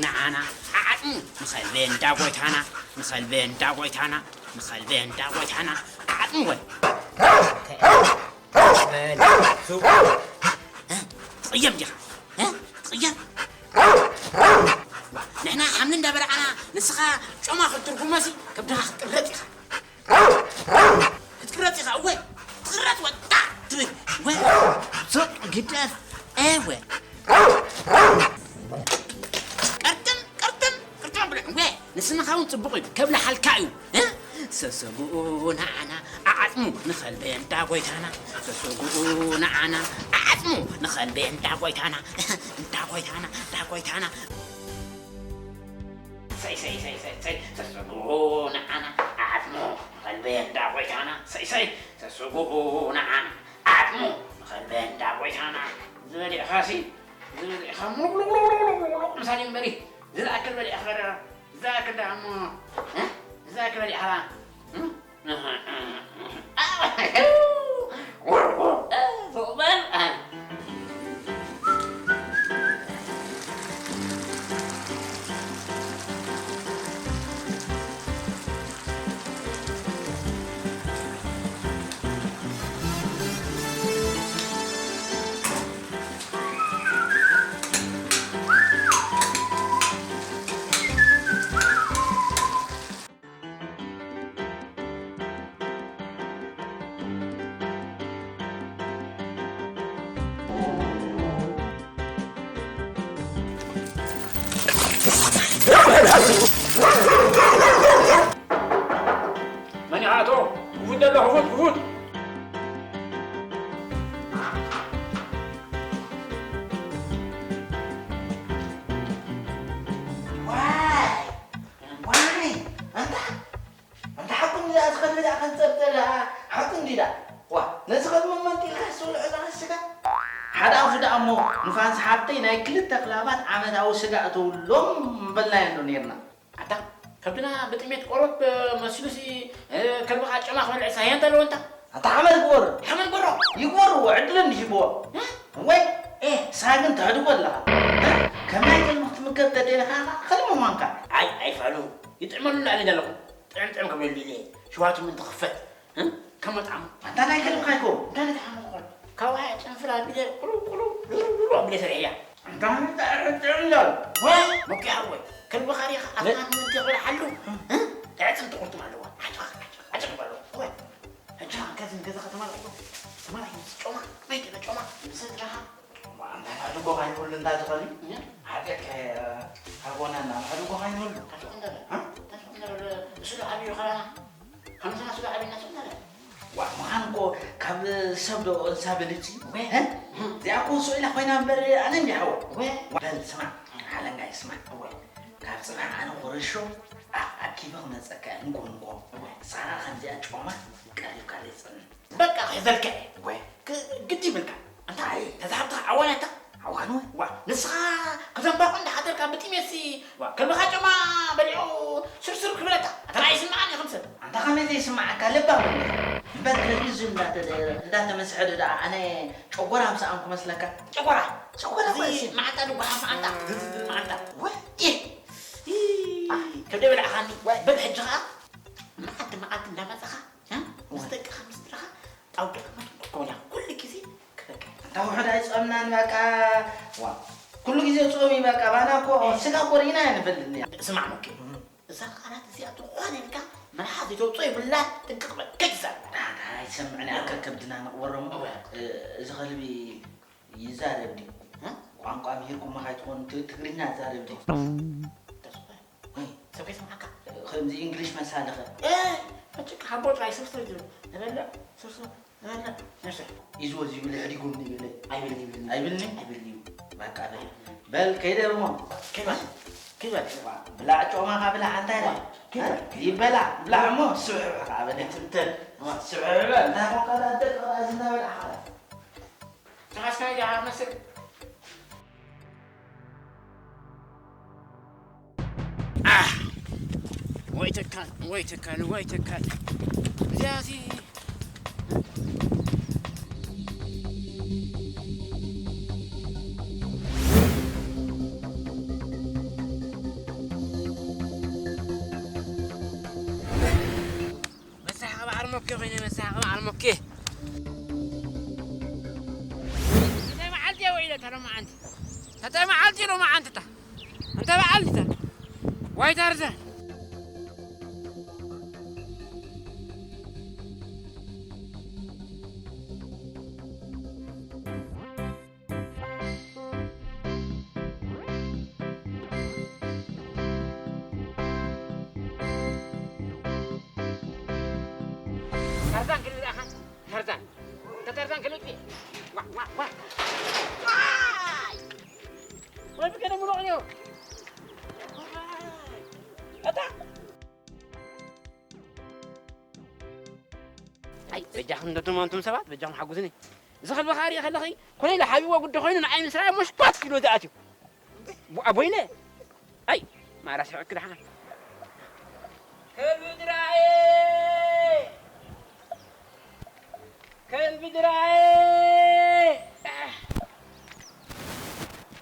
ንዓና ዓዓጥሙ ንኸልቤ እንዳ ጎይታና፣ ንኸልቤ እንዳ ጎይታና፣ ንኸልቤ እንዳ ጎይታና ዓዓጥሙ ወይ። ትቕየም ዲኻ? እ? ትቕየም? ንሕና ሓምሊ እንዳበላዕና ንስኻ ጮማ ክትትርጉመሲ ከብድኻ ክትቅረጽ ኢኻ። ክትቅረጽ ኢኻ። እወ፣ ክትቅረጽ ወጣ ትብል። እወ፣ ሱቕ ግደፍ። እወ። ቅርጥም፣ ቅርጥም፣ ቅርጥም ኣብሎ። እወ፣ ንስንኻ እውን ጽቡቕ እዩ። ከብልሓልካ እዩ። እ? ሰሰጉኡ ንዓና፣ ዓዓጽሙ ንኸልቤ እንዳ ጎይታና። ሰሰጉኡ ንዓና፣ ዓዓጽሙ ንኸልቤ እንዳ ጎይታና። እንዳ ጎይታና፣ እንዳ ጎይታና። ሰይ፣ ሰይ፣ ሰይ፣ ሰይ፣ ሰይ፣ ሰሰጉኡ ንዓና፣ ዓዓጽሙ ንኸልቤ እንዳ ጎይታና። ሰይ፣ ሰይ፣ ሰሰጉኡ ንዓና፣ ዓዓጽሙ ንኸልቤ እንዳ ጎይታና። ዝበሊዕኻሲ፣ ዝበሊዕኻ ሙሉቅሉቅሉቅሉቅ ምሳሌ እምበሪ፣ ዝኣክል በሊዕኻ ደኣ፣ ዝኣክል ደኣ እሞ፣ እ? ዝኣክል በሊዕኻ ደኣ፣ እ? ሱቕ በል። መን ይኣቶ? ክፉት ዘሎ ክፉት፣ ክፉት። ዋይ! ዋይ! ኣንታ ኣንታ ሓቁ እንዲ ደኣ ዝኸድመ ደኣ ከንጸብጸብ ደኣ ሓቁ እንዲ ደኣ። ዋ፣ ነዚ ኸድመ መንጢልካ ዝብልዑ ኣለኻ ስጋ። ሓደ ኣፉ ደኣ እሞ ንፋንስ ሓብተይ ናይ ክልተ ክላባት ዓመታዊ ስጋ እተውሎም ምበልናዮ እንዶ ኔርና። ኣታ ከብድና ብጥሜት ቆርበት መሲሉሲ፣ እ፣ ከልብኻ ጨማ ክበልዕ ሳያ እንተ ኣለዎ እንታ። ኣታ ሓመድ ግበሮ። ሓመድ ግበሮ። ይግበርዎ፣ ዕድል እንዲ ሂብዎ። እ? ወይ፣ እ፣ ንስኻ ግን ተሕድጎ ኣለኻ። እ? ከም ናይ ቅድሚ ክትምገብ ተደሊኻ ኸልቢ ምዃንካ። ኣይ፣ ኣይፋሉ። ይጥዕመሉ እንዳኣለ ዘለኹ። ጥዕም ጥዕም ክብለሉ ኢለ። ሽዋቱ ምን ትኽፈት። እ? ከም መጥዓሙ። ኣታ ናይ ከልብኻ ይኮ። እንታይ ነቲ ሓመድ ቆል። ካብ ሃያ ጨንፍር ኣቢለ ቁሉ ቁሉ ሉሉ ሉሉ ኣቢለ ሰሪሐያ። እንታይ ነቲ ጥዕም ጥዕም እንዳሉ። ወይ፣ መኪ ሓወይ። ከልብኻ ሪኻ ኣፍና ምን ትቕርሓሉ። እ? ኣዕጽምቲ ቁርጥም ኣለዋ። ዓጭኻ፣ ዓጭኻ፣ ዓጭኻ ኣለዋ። ወይ። ሕጂ ከዚ ንገዛ ከተማ ለእኮ ተማላኪ ምስ ጮማ፣ ናይ ገለ ጮማ፣ ንስድራኻ። ዋ፣ እንታይ ኣድጎ ካይንህሉ እንዳ ዝኸሊ? እም። ሓጢኣት ከ-፣ ካጎና እና ኣድጎ ካይንህሉ? ታስቆ እንዳለ። እ? ታስቆ እንዳለ፣ እሱ ዶ ዓብዩ ኸላና? ከምስና እሱ ዶ ዓብዩና እሱ እንዳለ? ዋ፣ ምዃን እኮ ካብ ሰብ ዶ እንሳ በልጽ እዩ? ወይ። እ? እም። እዚኣ እኮ እሱ ኢላ ኮይና እምበር ኣነ እንዲ ሓወ። ወይ። በል ስማዕ፣ ሓለንጋይ ስማዕ። ወይ። ካብ ጽባሕ ኣነ ኮረሾ ኣ-፣ ኣኪበ ክመጸካ እየ፣ ንጎ ንጎ። ወይ። ንስኻ ከምዚኣ ጮማ ቀሪብካለይ ጽን። በቃ ክሕዘልካ እየ። ወይ። ክ-፣ ግዲ ይብልካ። እንታይ? ተዛሓብትኻ ዓዋን ኣታ? ዓዋን ወይ? ዋ፣ ንስኻ ክዘንባቑ እንዳሓደርካ ብጥሜትሲ፣ ዋ፣ ከልብኻ ጮማ በሊዑ ስርስር ክብለካ። ኣታ ኣይስምዓን እዩ ከም ሰብ። ኣንታ ከመይ ዘይስምዓካ? ለባም ኣለኻ። እምበር ከልቢ እዚ እንዳተ-፣ እንዳተመስሐ ዶ ደኣ ኣነ ጨጎራ ምሰኣንኩ መስለካ? ጨጎራ? ጨጎራ እዚ እኮ እሺ። መዓንጣ ድጓሓፍ መዓንጣ፣ ዝዝዝል መዓንጣ። ወይ? ኢህ! ኢህ! ከብደ በላዕኻኒ። ወይ? በል ሕጂ ኸኣ መዓልቲ መዓልቲ እንዳመጻኻ፣ እ? ምስ ወይ? ደቅኻ፣ ምስ ስድራኻ ጣውድቕ መጥሙቕ ኮላ ኩሉ ግዜ ክበቅዕ። ኣንታ ውሑድ ኣይጾምናን በቃ። ዋ፣ ኩሉ ግዜ ጾም እዩ በቃ። ባና እኮ ስጋ እኮ ርኢና ኣይንፈልጥን እያ። ስማዕ መኪ፣ እም። እዛ ቃላት እዚኣ ዝኾነ ኢልካ መልሓስ ዘይተውፅኦ የብላን። ጥንቅቕ በል፣ ከይትዛረብ። ዳ-፣ ዳ-፣ ኣይሰምዕን እያ፣ ከከብድና ንቕበሮም። እወ። እ-፣ እዚ ከልቢ ይዛረብ ድዩ? እ? ቋንቋ ምሂርኩማ ካይትኾኑ ት-፣ ትግርኛ ይዛረብ ድዩ? ተስፋ። ወይ። ሰብ ከይሰምዓካ። ከምዚ እንግሊሽ መሳሊ ኸ? እ፣ በጭቅ ሓቦ ጥራይ ስርስር ዝብል። ንበልዕ፣ ስርስር፣ ንበልዕ፣ ንስሕ። ይዞ እዚ ይብል ሕዲጎም ይብል። ኣይብልን፣ ይብልን። ኣይብልን? ኣይብልን እዩ። በቃ በል። በል ከይደ እሞ። ከይበል፣ ከይበል። ብላዕ ጮማኻ ብላዕ፣ እንታይ ኢለ? ከይበል፣ ከይበል። ይበላዕ፣ ብላዕ እሞ ስብሕብሕ ከዓ በል። ትንተን። ስብሕብሕ በል። እንታይ ኮንካ ደኣ ደቂ ቐራዚ እናበላዕኻ? ንስኻስ ከመይ ዲኻ መስል? ኣህ! ወይ ተካል፣ ወይ ተካል፣ ወይ ተካል። እዚኣሲ ሞኬ ኮይነ መሳኸ በዓል ሞኬ። እንታይ መዓልቲ እየ ውዒለ እታ ሎማዓንቲ? እንታይ መዓልቲ እዩ ሎማዓንቲ እታ? እንታይ በዓል እታ? ዋይ ታርዛን። ታርዛን ክልል ኣኻ? ታርዛን። እንተ ታርዛን ክልል ዋ፣ ዋ፣ ዋ። ዋይ! ወይ ብከደ ምሩቕ ነው። ኣታ! ኣይ፣ በጃኹም እንዶ ትም-፣ ኣንቱም ሰባት፣ በጃኹም ሓጉዝኒ። እዚ ከልቢ ከኣ ሪኢ ከለኺ፣ ኮነ ኢለ ሓቢዎ ግዲ ኮይኑ ንዓይ ምስ ረኣየ ሞሽኳት ኢሉ ዝኣትዩ። ቡ-፣ ኣቦይነ! ኣይ፣ ማራ ስሕቅኪ ደሓን። ከልቢ ድራየ! ከልቢ ድራየ!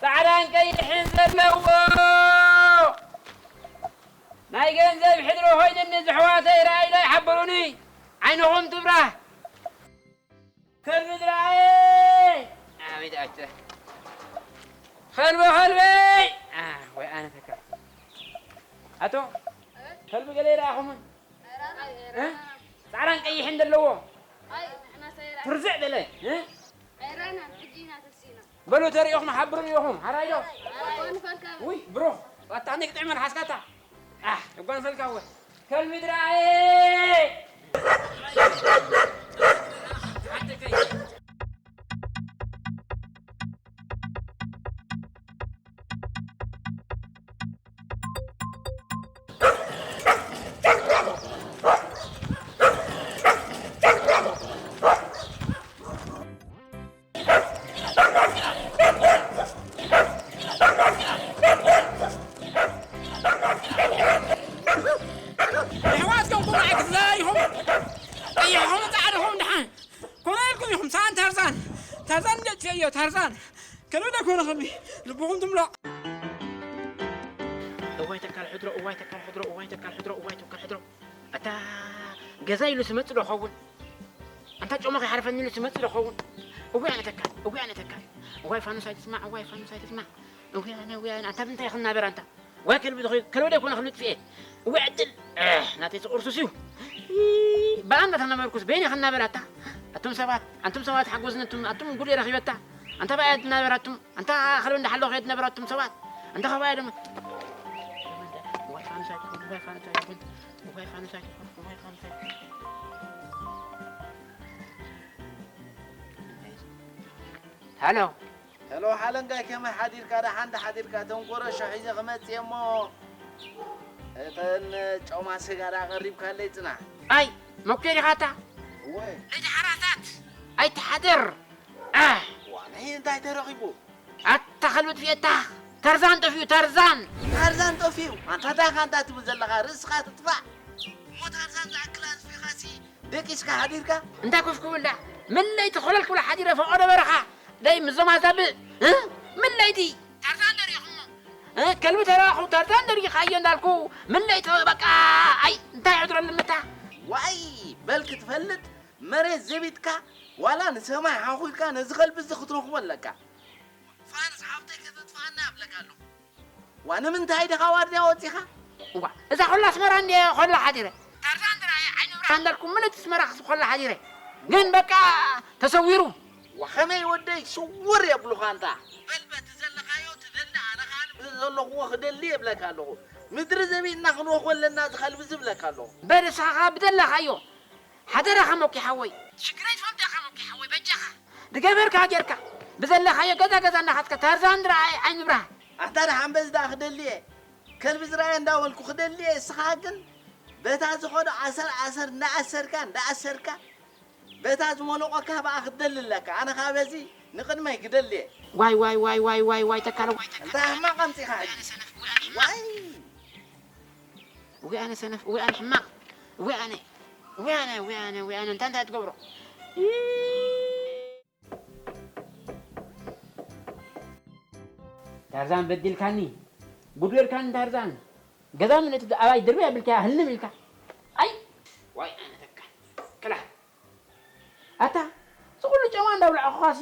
ጻዕዳን ቀይሕን ዘለዎ ናይ ገንዘብ ሕድሪ ኮይንኒ ዝሕዋተይ ረኣዩለይ ሓብሩኒ። ዓይንኹም ትብራህ። ከልቢ ድራየ! ኣቤት ኣተ። ከልቢ፣ ከልቢ! ኣ፣ ወይ ኣነ ተካ። ኣቶ፣ ከልቢ ገለ ይረኣኹምን? እ? ጻዕዳን ቀይሕን ዘለዎ። ትርዝዕ ገለ፣ እ? በሉ ተሪኢኹም ሓብሩኒ ኢኹም። ሓራይ ዶ? ውይ፣ ብሩኽ። ኣታ ንግጥዕ መልሓስካ ኣታ። ኣሕ፣ እጓንፈልካ እወ። ከልቢ ድራየ! ኣሕዋትኩም ኩሉ ኣግዛይ ኢኹም። ቀይሕኹም ጻዕዳኹም ደሓን ኮነ ኢልኩም ኢኹም። ሳን ታርዛን፣ ታርዛን እንደጥፈዮ፣ ታርዛን። ከልቢ ደኮነ ከልቢ፣ ልብኹም ትምሎ። እዋይ ተካል ሕድሮ፣ እዋይ ተካል ሕድሮ፣ እዋይ ተካል ሕድሮ፣ እዋይ ተካል ሕድሮ። ኣታ ገዛ ኢሉ ስመጽእ ዶ ኸውን? ኣንታ ጮማ ከይሓርፈኒ ኢሉ ስመጽእ ዶ ኸውን? እዋይ ኣነ ተካል፣ እዋይ ኣነ ተካል። እዋይ ፋኑስ ኣይትስማዕ፣ እዋይ ፋኑስ ኣይትስማዕ። እዋይ ኣነ፣ እዋይ ኣነ። ኣንታ ብምንታይ ክናበር ኣንታ? ዋይ ከልቢ ዝኸ-፣ ከልቢ ደይኮነ ክልጥፍኤ። እዋይ ዕድል። ኤህ፣ ናተይ ዝቕርሱስ እዩ። ይ-፣ በኣ እንዳተናበርኩስ በይነ ክናበር ኣታ? ኣቱም ሰባት፣ ኣንቱም ሰባት ሓጎስኒ ኣቱም፣ ኣቱም ጉድ ረኺበታ። ኣንታ በኣ ትናበር ኣቱም፣ ኣንታ ከልቢ እንዳሓለኹ የትናበር ኣቱም ሰባት። ኣንታ ከባያ ደሞ። እዋይ ፋኑስ ኣይትኹን፣ እዋይ ፋኑስ ኣይትኹን፣ እዋይ ፋኑስ ኣይትኹን፣ እዋይ ፋኑስ ኣይትኹን። ሃሎ። ሄሎ ሓለንጋይ፣ ከመይ ሓዲርካ? ደሓን ዶ ሓዲርካ? እቶም ኮረሾ ሒዘ ክመጽእ እየ እሞ፣ እተን ጮማ ስጋ ደኣ ኣቐሪብካለይ ጽናሕ። ኣይ፣ መኩየ ዲኻ ኣታ? እወ። ልጅ ሓራሳት፣ ኣይትሓድር። ኣህ። ዋነ እንታይ ተረኺቡ? ኣታ ከልቢ ጥፊኤታ። ታርዛን ጠፊኡ፣ ታርዛን። ታርዛን ጠፊኡ? ኣንታ እንታይ ኢኻ እንዳ ትብል ዘለኻ? ርእስኻ ትጥፋእ። እሞ ታርዛን ዝኣክል ኣጥፊእኻሲ ደቂስካ ሓዲርካ? እንታይ ኮፍ ክብላ? ምን ለይቲ ኮለል ክብላ ሓዲረ ፈቐዶ በረኻ። ደይ ምዞም ኣዛብእ፣ እ? ምን ለይቲ? ታርዛን ዶ ሪኢኹሞ? እ? ከልቢ ተረኣኹ ታርዛን ዶ ሪኢኻዮ እንዳልኩ፣ ምን ለይቲ በቃ፣ ኣይ፣ እንታይ ይሕድረሉ ምታ? ዋይ፣ በል ክትፈልጥ፣ መሬት ዘቢጥካ፣ ዋላ ንሰማይ ሓኹልካ ነዚ ከልቢ እዚ ክትረኽቦ ኣለካ። ፋርስ ሓብተይ ከተጥፍኣና እብለካ ኣለኹ። ዋ፣ ንምንታይ ዲኻ ዋርድያ ወጺኻ? እዋ፣ እዛ ኹላ ኣስመራ እንድየ ኾላ ሓዲረ። ታርዛን ዝረኣየ ዓይኒ ብርሃን እንዳልኩ ምልእቲ ኣስመራ ክስ-፣ ኾላ ሓዲረ። ግን በቃ ተሰዊሩ። ዋ፣ ኸመይ ወደይ ስውር የብሉኻ ኣንታ። በል በቲ ዘለኻዮ ትደሊ፣ ኣነ ኸኣ በቲ ዘለኽዎ ክደሊ የብለካ ኣለኹ። ምድሪ ዘቢጥና ክንወኽቦ ኣለና እዚ ኸልቢ እዚ እብለካ ኣለኹ። በል ንስኻ ኸኣ ብደለኻዮ። ሓደራኻ ሞኪ ሓወይ። ሽግረይ ትፈልጦ ኢኻ ሞኪ ሓወይ፣ በጃኻ። ዝገበርካ ጌርካ። ብዘለኻዮ ገዛ ገዛ እናኸድካ ታርዛን ዝረኣየ ዓይኒ ብርሃን። ኣታ ደሓን በዚ ደኣ ክደሊ እየ። ከልቢ ዝረኣየ እንዳበልኩ ክደሊ እየ። እስኻ ግን በታ ዝኸዶ ኣሰር ኣሰር እንዳኣሰርካ፣ እንዳኣሰርካ፣ በታ ዝሞለቖካ ብኣ ክትደሊ ኣለካ። ኣነ ኸኣ በዚ ንቕድመይ ክደሊ እየ። ዋይ፣ ዋይ፣ ዋይ፣ ዋይ፣ ዋይ፣ ዋይ፣ ተካለ፣ ዋይ፣ ተካለ። እንታይ ሕማቕ ኣምጺእኻ ሕጂ? ዋይ። እወ ኣነ ሰነፍ፣ እወ ኣነ ሕማቕ፣ እወ ኣነ፣ እወ ኣነ፣ እወ ኣነ፣ እወ ኣነ፣ እንታይ፣ እንታይ ትገብሮ? ታርዛን በዲልካኒ፣ ጉድ ጌርካኒ ታርዛን። ገዛ ምን እቲ ኣባይ ድርቢ ኣቢልካ ህልም ኢልካ። ኣይ! ዋይ ኣነ ተካ። ኣታ፣ እዚ ኩሉ ጨማ እንዳብላዕኹኻሲ፣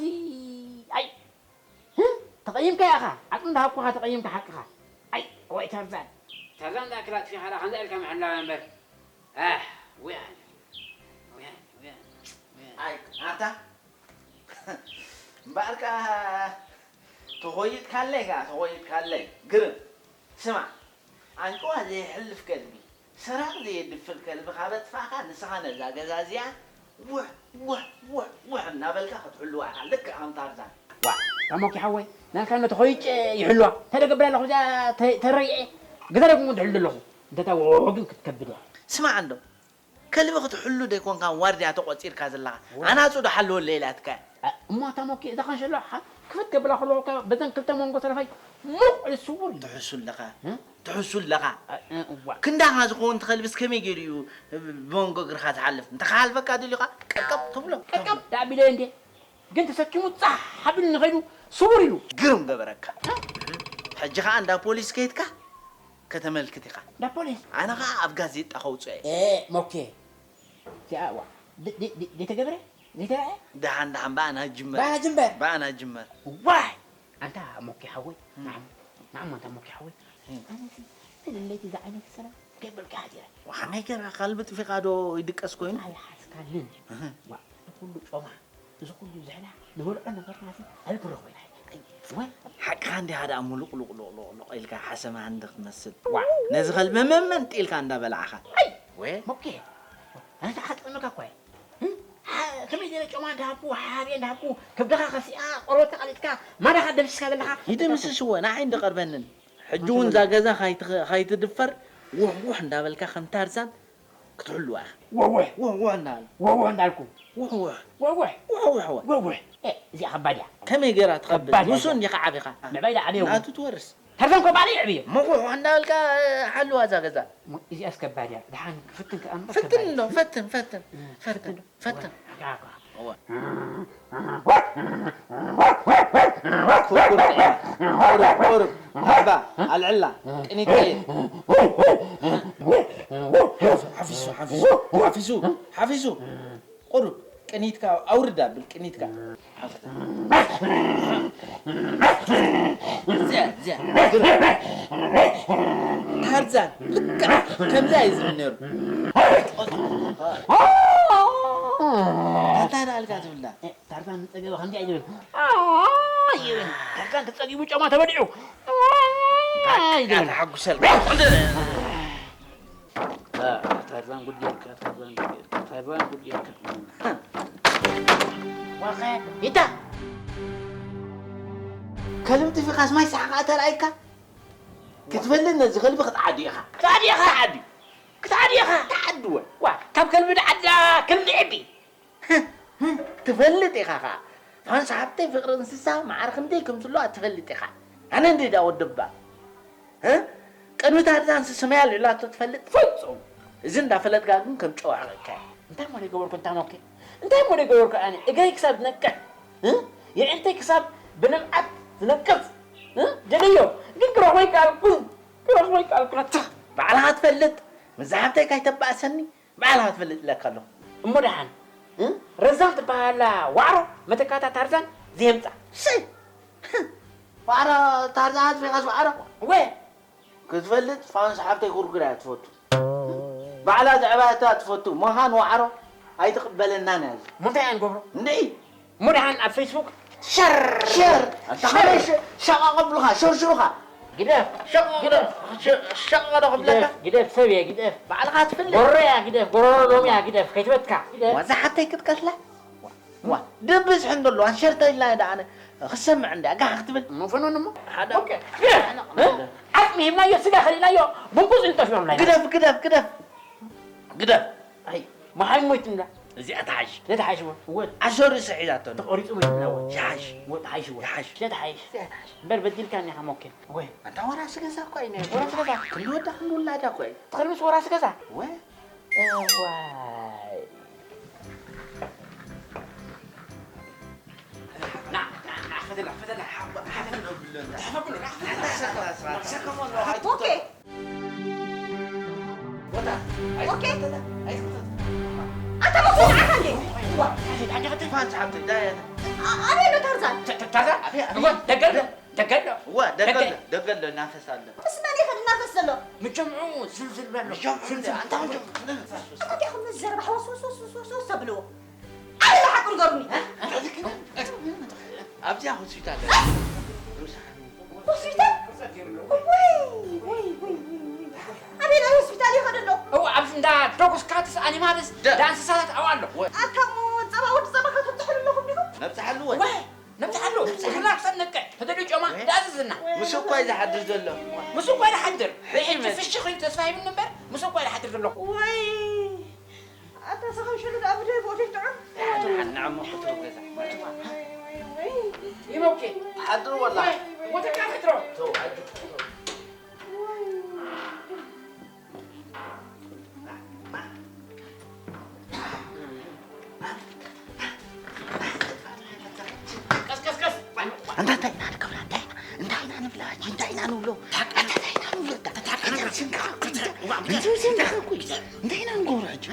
ኣይ፣ ህም፣ ተቐይምካ ኢኻ፣ ዓቕሚ እንዳሃብኩኻ ተቐይምካ ሓቅኻ። ኣይ፣ ወይ ታርዛን። ታርዛን እንዳኣክላ ኣጥፊኻ ደኣ ከምዛ ኢልካ ምሕላው እምበር። ኣህ፣ ውያን፣ ውያን፣ ውያን፣ ውያን። ኣይ፣ ኣታ፣ እምበኣርካ ተኾይጥካለይ ከኣ፣ ተኾይጥካለይ። ግርም። ስማዕ፣ ኣንጭዋ ዘየሕልፍ ከልቢ፣ ሰራቕ ዘየድፍር ከልቢ ካብ ኣጥፋእካ፣ ንስኻ ነዛ ገዛ እዚኣ ውሕ፣ ውሕ፣ ውሕ፣ ውሕ እናበልካ ክትሕልዋ ኢኻ፣ ልክዕ ከም ታርዛን። ዋእ፣ ታሞኪ ሓወይ፣ ናልካ እሞ ተኾይጨ ይሕልዋ። እንታይ ደገብር ኣለኹ እዚኣ ተ-፣ ተረይዐ? ገዛ ደኩም ትሕሉ ኣለኹ። እንተታ ወግን ክትከብድ እያ። ስማዕ እንዶ፣ ከልቢ ክትሕሉ ደይኮንካ ዋርድያ ተቖጺርካ ዘለኻ። ዋ። ኣናጹ ዶ ሓልወለይ ኢላትካ? እ፣ እሞ ታሞኪ፣ እዛ ኸንሸሎ ሓ-፣ ክፍት ከብላ ከለኹ እኮ በዘን ክልተ መንጎ ተረፋይ ሙቕ ኢሉ ስውር እዩ። ትሕሱ ኣለኻ። እ? ትሕሱ ኣለኻ። እ፣ እ፣ እዋ። ክንዳኻ ዝኸውን ተኸልብስ ከመይ ገይሩ እዩ ብመንጎ እግርኻ ዝሓልፍ? እንተ ክሓልፈካ ደልዩኻ ቀቀብ ትብሎ። ቀቀብ ዳቢለ እንዴ? ግን ተሰኪሙ ጻሕ ሓቢሉ ንኸይዱ ስውር ኢሉ። ግርም ገበረካ። እ? ሕጂ ኸኣ እንዳ ፖሊስ ከይድካ ከተመልክት ኢኻ። እንዳ ፖሊስ? ኣነ ኸኣ ኣብ ጋዜጣ ከውጽኦ እየ። እ፣ ሞኬ። እቲኣ፣ ዋ፣ ድ-፣ ድ-፣ ድ-፣ ዘይተገብረ? ዘይተረኣየ? ደሓን፣ ደሓን፣ ብኣና ጅመር። ብኣና ጅምበር? ብኣና ጅመር። ዋይ! ኣንታ ሞኬ ሓወይ፣ እም። ንዓም፣ ንዓም ኣንታ ሞኬ ሓወይ። እም። ኣነሲ፣ ፍልለይቲ ዝዓይነቲ ሰላም ከይበልካ ሓዲረ። ዋ፣ ከመይ ገይርካ ከልቢ ጥፊኻ ዶ ይድቀስ ኮይኑ? ኣይሓዝካንን። እህ። ዋ፣ እዚ ኩሉ ጮማ፣ እዚ ኩሉ ዝሕላ፣ ንበልዖ ነገርና ሲ ኣበይ ክንረኽቦ ኢና? ኣይ፣ ወይ? ሓቅኻ እንዲኻ ደኣ ሙሉቕ ሉቕ ሉቕ ሉቕ ሉቕ ኢልካ ሓሰማ እንዲ ክትመስል። ዋ፣ ነዚ ከልቢ መመን ጢልካ እንዳበላዕኻ። ኣይ! ወይ? ሞኬ፣ ኣነ ተሓጥመካ እኮ እየ። እም? ሓ-፣ ከመይ ገይረ ጮማ እንዳሃብኩ፣ ሓብየ እንዳሃብኩ፣ ከብድኻ ከሲኣ፣ ቆርበትካ ቀሊጥካ፣ ማዳኻ ደምሲስካ ዘለኻ። ይደምስስዎ፣ ንዓይ እንዲ ቀርበንን። ሕጂ እውን እዛ ገዛ ካይትኸ-፣ ካይትድፈር፣ ውሕ ውሕ እንዳበልካ ከም ታርዛን ክትሕልዋ ኢኻ። ወወሕ። ውሕ ውሕ እንዳበል። ወወሕ እንዳልኩ። ውሕ ውሕ። ወወሕ። ውሕ ውሕ፣ ወ-፣ ወወሕ። ኤ፣ እዚኣ ከባድ እያ። ከመይ ገይራ ትኸብድ? ከባድ እያ ንሱ እዚኣ። እንዲኻ ዓቢኻ። ምዕባይ ደኣ ዓብዮ እውን። ናቱ ትወርስ። ታርዛን እኮ ባዕለይ የዕብዮ። እሞ ውሕ ውሕ እንዳበልካ ሓልዋ እዛ ገዛ። እሞ እዚኣስ ከባድ እያ። ደሓን ክፍትን ከኣ እምበር ፈትን ከባድ እያ። እንዶ፣ ፈትን፣ ፈትን። እም፣ ፈትን፣ ፈትን። ፈትን። እዋ፣ እዋ። እዋ። ኩርኩር፣ ቁሩብ፣ ቁሩብ፣ ሓባ፣ ኣልዕላ፣ ቅኒት ቀይር። ሓፊሱ፣ ሓፊሱ፣ ሓፊሱ፣ ሓፊሱ። ቁሩብ፣ ቅኒትካ ኣውርድ ኣብል፣ ቅኒትካ። እዚኣ፣ እዚኣ፣ ግርም። ታርዛን፣ ልክዕ ከምዚኣ እዩ ዝብል ነይሩ። እንታይ ደኣልካ ትብላ? ታርዛን ዝጸገበ ከምዚኣ እዩ ዝብል። ኣይ ይብል። ታርዛን ተጸጊቡ ጨማ ተበሊዑ። ኣይ ይብል። ተሓጉሰልካ። ታ-፣ ታርዛን ጉድ ጌርካ፣ ታርዛን ጉድ ጌርካ፣ ታርዛን ጉድ ጌርካ። ዋኸ፣ ይታ። ከልቢ ጥፊኻስ ማይ ሰሓቓ ተራእይካ? ክትፈልጥ ነዚ ከልቢ ክትዓዲ ኢኻ። ክትዓዲ ኢኻ? ክትዓዲ። ክትዓዲ ኢኻ? ክትዓዲ ወ-፣ ዋ፣ ካብ ከልቢ ድዓዳ ከልቢ ዕቢ። ትፈልጥ ኢኻ ኸኣ። ፋንስ ሃብተይ ፍቕሪ እንስሳ ማዕረ ክንደይ ከም ዘለዋ ትፈልጥ ኢኻ። ኣነ እንድዳ ወደባ። እ? ቅድሚ ታርዛን ስስመያ ሌላቶ ትፈልጥ? ፍጹም። እዚ እንዳፈለጥካ ግን ከም ጨዋ ሕቕካ። እንታይ እሞ ደይገበርኩ እንታ ሞኬ? እንታይ እሞ ደይገበርኩ ኣነ? እግረይ ክሳብ ዝነቅዕ፣ እ? የዒንተይ ክሳብ ብንብዓት ዝነቅጽ፣ እ? ደለዮ። ግን ክረኽቦ ኣይከኣልኩን። ክረኽቦ ኣይከኣልኩን። ኣታ። ባዕልኻ ትፈልጥ። ምስ ዝሓብተይ ካይተባእሰኒ። ባዕልኻ ትፈልጥ ኢለካ ኣለኹ። እሞ ደሓን፣ እ? ረዛን ትበሃላ ዋዕሮ መተካእታ ታርዛን ዘየምጻ። ሰይ! ዋዕሮ ታርዛን ኣጥፊኻስ ዋዕሮ? ወ- ክትፈልጥ ፋንስ ሓብተይ ኩርኩር እያ ትፈቱ። ባዕላ ዘዕባያታ ትፈቱ። መኻን ዋዕሮ ኣይትቕበለናን እያ። እሞ እንታይ እያ ንገብሮ? እንድዒ! እሞ ደሓን ኣብ ፌስቡክ ሸር! ሸር! ኣታ ሸር! ከመይ ሸ-፣ ሸቓቕ ኣብሉኻ፣ ሸርሽሩኻ። ግደፍ! ሸቕ-፣ ግደፍ! ሸ-፣ ሸቕ ዶ ክብለካ? ግደፍ! ግደፍ! ሰብ እየ፣ ግደፍ! ባዕልኻ ትፍልጥ። ጎረሮ እያ፣ ግደፍ! ጎረሮ ሎሚ እያ፣ ግደፍ! ከይትበትካ! ግደፍ! ዋዛ ሓተይ ክትቀትላ? ዋ፣ ድብዝሒ እንዶ ኣለዋ፣ ሸርተ ኢላ እያ ደኣ ኣነ ክሰምዕ እንድያ፣ ጋሕ ክትብል። እሞ ፈኖን እሞ። ሓደ ኦኬ፣ ግደፍ! ዓቕሚ ሂብናዮ፣ ስጋ ከሊእናዮ፣ ብንቁጽ ንጠፍኦም ናይ። ግደፍ፣ ግደፍ፣ ግደፍ! ግደፍ! ኣይ፣ መሃይም ሞይቱ እንዳ። እዚኣ ትሓይሽ። እዚኣ ትሓይሽ እወ። እወ። ኣሸሩ ርእሲ ሒዛቶ። ተቖሪጹ ሞይቱ እንዳ እወ። ይሓይሽ። እወ፣ ትሓይሽ እወ። ይሓይሽ። እዚኣ ትሓይሽ። እዚኣ ትሓይሽ። እምበር በዲልካኒ ኢኻ ሞኬ። እወ። ኣንታ ወራሲ ገዛ እኮ እዩ ነይሩ። ወራሲ ገዛ? ክንዲ ወዳ ክንዲ ውላዳ እኮ እዩ። ትኽርምስ ወራሲ ገዛ? እወ። እዋይ። ና፣ ና፣ ና፣ ክፈተላ፣ ክፈተላ። ሓባ፣ ሓባ። ሓባ ብሎ፣ ና፣ ክፈተላ። ኦኬ። ኦኬ። ኣታ መኮንን ዓኻ እንዴ? ዋ፣ ፋንስ ሓብተይ፣ ዳያ። ኣበይ ኣሎ ታርዛን? ተ-፣ ተ-፣ ታርዛን? ኣበይ፣ ኣበይ? እዋ፣ ደገ ኣሎ፣ ደገ ኣሎ። እዋ፣ ደገ ደገ። ኣሎ፣ ደገ ኣሎ፣ እናፈስ ኣሎ። ምስ መን እዩ ከድናፈስ ዘሎ? ምስ ጀምዑ ዝልዝል በሎ። ምስ ጀምዑ ዝልዝል። ኣንታ ምስ ጀምዑ። እንታይ ኢኹም ነዚ ዘረባ ሕወስ ወስ ወስ ወስ ወስ ወስ ተብልዎ? ኣበይ ኣሎ ሓቁ ንገሩኒ። ኣብዚኣ ሆስፒታል። ሆስፒታል? ወይ፣ ወይ፣ ወይ፣ ወይ፣ ወይ። ኣበየናይ ሆስፒታል ይኸድ ኣሎ? እዋ፣ ኣብዚ እንዳ ዶግስ ካትስ ኣኒማልስ ደ- እንዳ እንስሳታት ኣብኡ ኣሎ። ኣታ እሞ ጸባ ወዲ ጸባ ከተብጽሑሉ ኣለኹም ዲኹም? ነብጽሓሉ ወይ? ወይ፣ ነብጽሓሉ። ሪላክስ ኣንቀ። ተደልዩ ጮማ ወይ? ዳእዝዝና። ምስ እኮ እዩ ዝሓድር ዘሎ። ምስ እኮ ይሓድር። ሕጂ ሕጂ መ- ፍሽኽ ኢሉ ተስፋ ሂብኒ እምበር፣ ምስ እኮ ይሓድር ዘሎ። ወይ፣ ኣታ ሰኸም ሽሉ ደኣ ብደይ ቦቲ ጥዑም። ንዓሞ ክትረው ገዛ። ወይ፣ ወይ፣ ወይ፣ ወይ። ይመውኬ። ሓድሩ ወላ። ወይ፣ ወተካ ክትረው። ተው፣ ኣጆ። ቀስ፣ ቀስ፣ ቀስ። ኣንታ እንታይ ኢና ንገብራ? እንታይ ኢና? እንታይ ኢና ንብላ? ሕጂ እንታይ ኢና ንብሎ? እንታይ ኢና ንብሎ? እንታይ ኢና ንብሎ? እንታይ ኢና ንገብሮ ሕጂ?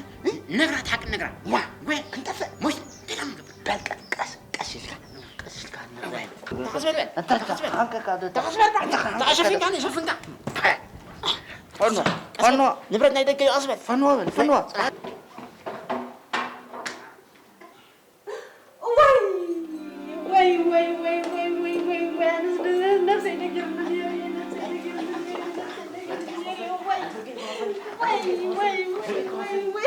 ነግራት፣ ሓቂ ነግራት። ዋ፣ ወይ ክንጠፍእ። ሞሽ፣ እንታይ ኢና ንገብር? በል ቀስ፣ ቀስ፣ ቀስ ኢልካ፣ ቀስ ኢልካ ንብላ። ተኸስ በል፣ ኣንታ ተኸስ በል። ሓንቀካ ዶ ተኸስ በል፣ ተኸስ በል። ተሸፊንካ፣ ሸፊንካ። ፈኖ፣ ፈኖ። ንብረት ናይ ደገ እዩ፣ ቀስ በል። ፈኖ በል፣ ፈኖ። ወይ፣ ወይ፣ ኣነስ ነብሰይ ደጊርኒ ነይረ፣ ነብሰይ ደጊርኒ ነይረ፣ ነብሰይ ደጊርኒ ነይረ፣ ወይ፣ ወይ፣ ወይ። ወይ፣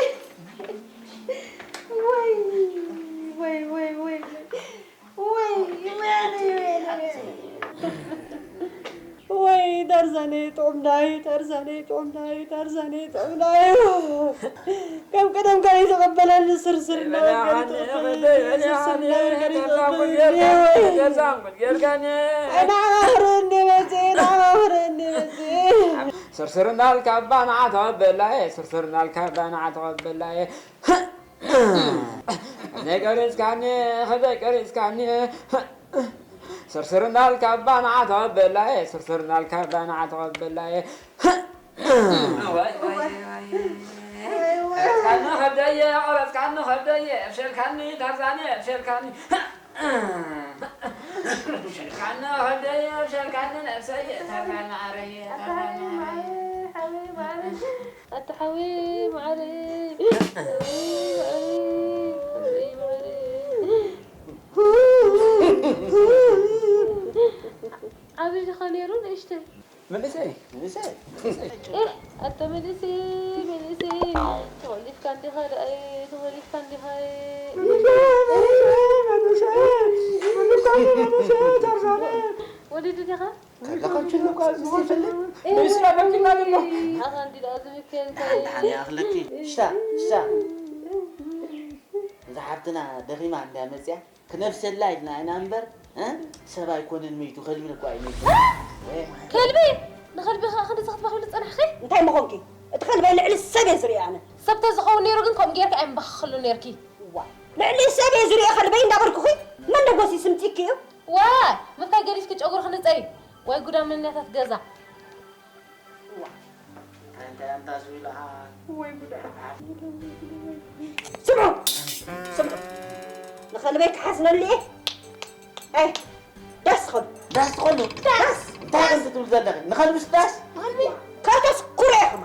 ወይ፣ ወይ፣ ወይ፣ ወይ። ወይ፣ ወይ፣ ኣነ፣ ወይ፣ ኣነ፣ ወይ። ወይ፣ ታርዛነይ ጥዑምናይ፣ ታርዛነይ ጥዑምናይ፣ ታርዛነይ ጥዑምናይ። ከም ቀደምካ ይተቐበለኒ ስርስር እናበልካ ይተቐበለኒ፣ ስርስር እናበልካ ይተቐበለኒ። ወይ። ኣይናማኽረኒ መፅእ፣ ናማኽረኒ መፅእ። ስርስር እናልካ ኣባ ንዓ ተቐበላየ፣ ስርስር እናልካ ኣባ ንዓ ተቐበላየ። ከብደይ ቀሪጽካኒ፣ ከብደይ ቀሪጽካኒ። ስርስር እንዳልካ ኣባ ንዓ ተቐበላየ፣ ስርስር እንዳልካ ኣባ ንዓ ተቐበላየ። ዋይ፣ ዋይ፣ ዋይ። ቀረጽካኒ ከብደየ፣ ቀረጽካኒ ከብደየ፣ ኣብሸልካኒ ታርዛነ፣ ኣብሸልካኒ። ኣብሸልካኒ ከብደየ፣ ኣብሸልካኒ ነብሰየ፣ ታርዛነ ማዓረየ፣ ታርዛነ ማዓረየ። ኣታ ሓወይ መዓረይ፣ ሓወይ መዓረይ፣ ሓወይ መዓረይ። ዓብዪ ዲኻ ነይሩ ንእሽተይ? መንእሰይ፣ መንእሰይ፣ መንእሰይ። ኤህ፣ ኣታ መንእሰይ፣ መንእሰይ፣ ተኾሊፍካ እንዲኻ ደኣይ፣ ተኾሊፍካ እንዲኻ። መንእሰይ፣ መንእሰይ፣ መንእሰይ፣ መንእሰይ፣ ታርዛነ። ወሊዱ ዲኻ? ከለኻ ችሉ እኳ ዝፈልጥ ንስራ ፈኪና ኣሎ። ኣኻ እንዲ ደኣ ዝምከን እንታይ ደሓን ይኣኽለኪ? ሽታ፣ ሽታ። እዛ ሓፍትና ደኺማ እንድያ መጽያ፣ ክነፍሰላ ኢልና ኢና እምበር፣ እ? ሰብ ኣይኮነን መይቱ፣ ከልቢ እኳ እዩ መይቱ። ከልቢ? ንኸልቢ ኸ ክንድዚ ክትበኽይሉ ዝጸናሕኺ? እንታይ ምኾንኪ? እቲ ከልበይ ልዕሊ ሰብ እየ ዝርኢ ኣነ። ሰብ ተዝኸውን ነይሩ ግን ከምኡ ጌርኪ ኣይምበኸኽሉ ነይርኪ። እዋ፣ ልዕሊ ሰብ እየ ዝርኢ ከልበይ እንዳበልኩኺ፣ መን ደጎሲ ስምጺኪ እዩ? ዋይ! ምንታይ ገዲፍኪ ጨጉርኺ ንጸሪ? ወይ ጉድ ኣመልንያታት ገዛ። እዋ፣ እንታይ እንታይ ኣንታ ዝብልኻ? ወይ ጉድ። ስምዑ! ስምዑ! ንኸልበይ ክሓዝነሉ እየ። ኣይ፣ ዳስ ትኸዱ። ዳስ ትኸዱ? ዳስ! እንታይ ከምዚ ትብሉ ዘለኺ? ንኸልብስ ዳስ? ንኸልቢ? ከተስኩሩ ኢኹም።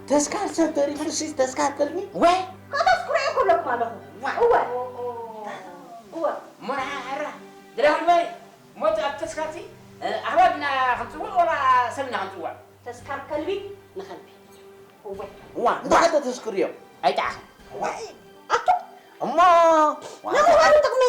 ተስካር ሰብ ተሪፉ ሲ ተስካር ከልቢ? ወይ! ከተስኩሩ ኢኹም ለኩም ኣለኹ። ዋ! እወ። እወ። እሞ ንሓራ፣ ድራር በሪ። ሞት ኣብ ተስካርቲ፣ እ፣ ኣኽላብ ኢና ክንጽውዕ ወላ ሰብ ኢና ክንጽውዕ? ተስካር ከልቢ ንኸልቢ። እወ። እዋ፣ እንታይ ተተስክርዮ? ኣይጠዓኽን። ዋይ፣ ኣቱ? እሞ፣ ዋ፣ ንምዃኑ ጥቕሚ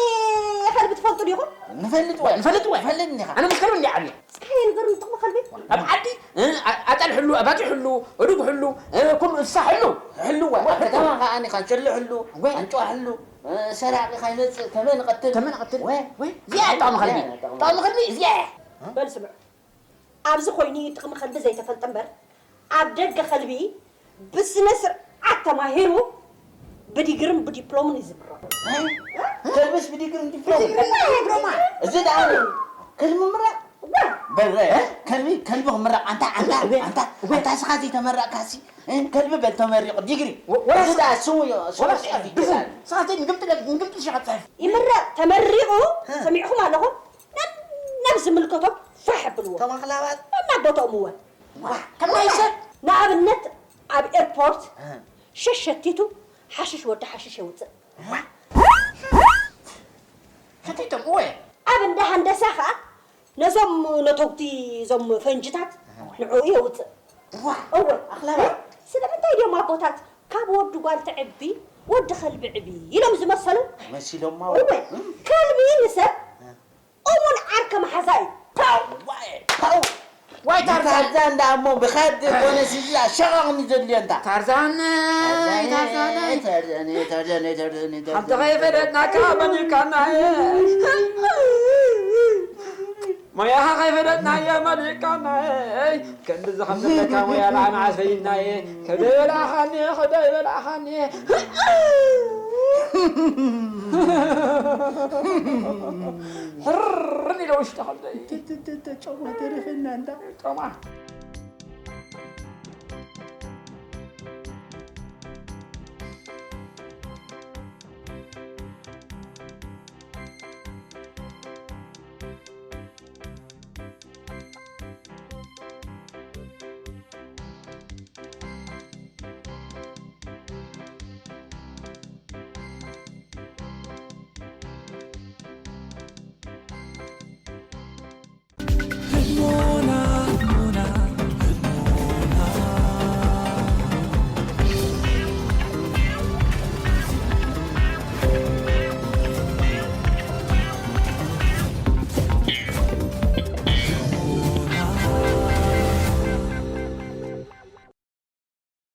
ከልቢ ትፈልጡ ዲኹም? ንፈልጥ ወይ፣ ንፈልጥ ወይ። ንፈልጥ እንዲኻ። ኣነ ምስ ከልቢ እንዲየ ዓብየ። እስከ ንገሩኒ ጥቕሚ ከልቢ። ኣብ ዓዲ፣ እ፣ ኣ-፣ ኣጣል ሕሉ፣ ኣባጊዕ ሕሉ፣ እዱግ ሕሉ፣ እ፣ ኩሉ እንስሳ ሕሉ። ሕሉ ወይ። ወይ፣ ኣብ ከተማ ከኣ እኒ ካንሸሎ ሕሉ፣ ወይ። ኣንጭዋ ሕሉ፣ እ፣ ሰራቂ ካይመጽእ፣ ተመን ቀትል። ተመን ቀትል። ወይ። ወይ። እዚኣ እያ ጥቕሚ ከልቢ። እዚኣ እያ ጥቕሚ ጥቕሚ ከልቢ እዚኣ እያ። በል ስምዑ። ኣብዚ ኮይኑ እዩ ጥቕሚ ከልቢ ዘይተፈልጠ እምበር፣ ኣብ ደገ ከልቢ ብስነ ስርዓት ተማሂሩ ብዲግርን ብዲፕሎምን እዩ ዝምረቕ። እ? ከልብስ ብዲግርን ዲፕሎምን? ብዲግሪ ዲፕሎማ። እዚ ደኣ ከልቢ ምምራቕ? ዋ! በረ ከልቢ ከልቢ ክምረቕ ኣንታ ኣንታ ኣንታ ኣንታ ስኻ ዘይተመረቕካሲ ከልቢ በል ተመሪቑ ዲግሪ። ወላ እዚ ደኣ ስሙ እዩ፣ ስሙ ወላ ጽሑፍ እዩ ድፉን ይላል። ሳተይ ንግምጥለ ንግምጥል ሸቐጥ ጸሕፍ። ይምረቕ ተመሪቑ። ሰሚዕኹም ኣለኹም? ናብ ናብ ዝምልከቶም ፋሕ ኣብልዎ። ተማኽላባት እናቦትኦም እወ። ከማይ ሰብ ንኣብነት ኣብ ኤርፖርት ሸሸቲቱ ሓሽሽ ወዲ ሓሽሽ የውፅእ። ከቲቶም እወ። ኣብ እንዳ ሃንደሳ ከዓ ነዞም ነተጉቲ እዞም ፈንጅታት ንዕኡ የውፅእ። እወ። ስለምንታይ ድዮም ኣቦታት ካብ ወዲ ጓል ትዕቢ ወዲ ከልቢ ዕቢ ኢሎም ዝመሰሉ? መሲሎማ። እወ። ከልቢ ንሰብ እሙን ዓርከ መሓዛ እዩ። ዋይ ታርዛን። ታርዛን ደኣ እሞ ብኸዲ ኮነ ሲላ ሸቐቕኒ ዘድልዮ እንታ። ታርዛን ታርዛን ታርዛን ታርዛን ታርዛን ታርዛን ሓንቲ ከይፈለጥናካ መሊካና ሞያኻ ከይፈለጥናዮ መሊካና ክንዲ ዝኸም ዘለካ ሞያ ደኣ መዓስ ፈይድናየ ከደይ በላኻኒ ከደይ በላኻኒ ሕርን ኢለ ውሽጢ ከብደይ ጨማ ተረፈና እንዳ ጨማ